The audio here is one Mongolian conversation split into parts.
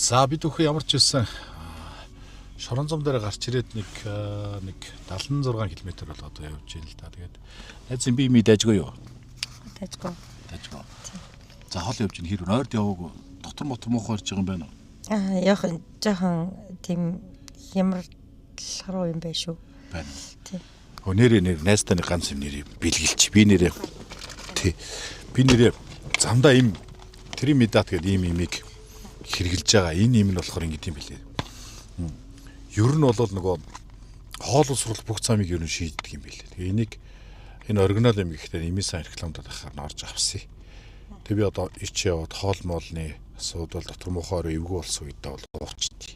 За, бид бүхэн ямар ч байсан Шоронзом дээр гарч ирээд нэг нэг 76 км бол одоо явж байна л да. Тэгээд найзын би ми дайжгүй юу? Дайжгүй. Дайжгүй. За, хол явж байна. Хэр ойрд яваагүй. Дотор мотор муухай орж байгаа юм байна уу? Аа, яг жоохон тийм хямрал руу юм байна шүү. Байна. Тий. Өө, нэрээ нэр найзтай нэг ганц юм нэрээ бэлгэлч. Би нэрээ тий. Би нэрээ замдаа им тримидат гэдэг ийм имийг хэрглэж байгаа. Энэ им нь болохоор ингэж юм билээ. Ер нь бол нөгөө хоол усрал бүх замыг ер нь шийддэг юм билээ. Тэгээ энийг энэ оригинал юм гэхдээ имийн сан рекламад байхаар нь орж авсан. Тэгээ би одоо ич яваад хоол моолны асуудал дотор муухай орой эвгүй болсон үедээ бол уучдээ.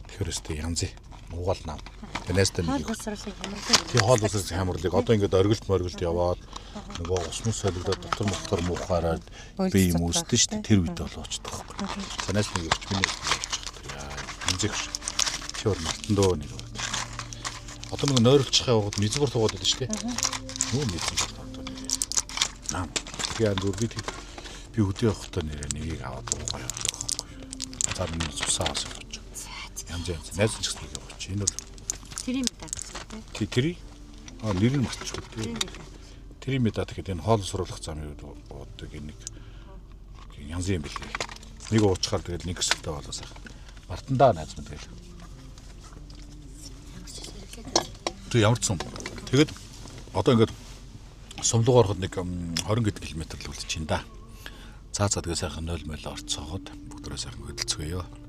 Тэгэхээр өстэй янз уугаал нам. Тэгээ найзтай нэг Хоол усралыг хямралыг. Тий, хоол усрал хямралыг одоо ингээд оргилд моргилд яваад нөгөө ус мус солигдоод дотор мотор муухаараад би юм үүсдэн шүү дээ. Тэр үед бол уучдаг байхгүй. Санаас нэг өгч миний яа хэмжээх ш. Чи бол мартан дөө нэг. Одоо нэг нойролчих яваад мизбор туугаад байдаг шүү дээ. Нүү мизбор одоо нэрээ. Нам. Тэгээ зүр би би хөдөө явахдаа нэрээ нэгийг аваад уугаа явдаг байхгүй. За, миний цусаа аваас явууч. Янз янз найз ч гэсэн нэг явууч. Энэ бол Тэр юм даа гэсэн тий. Тий, тэр а нэр нь мартчихгүй тий. Тэр медат гэхэд энэ хоол суруулах замын үед уудаг энэ нэг янз юм билээ. Нэг уучхаар тэгэл нэг хэсэгтэй болоо сайхан. Мартандаа найз минь тэгэл. Тэг ямар ч юм. Тэгэд одоо ингээд сумлууг ороход нэг 20 гэдэг километр л үлдчихээн да. За за, тэгээ сайхан 0 мойл орцоогоод бүгдээрээ сайхан хөдөлцгөөё.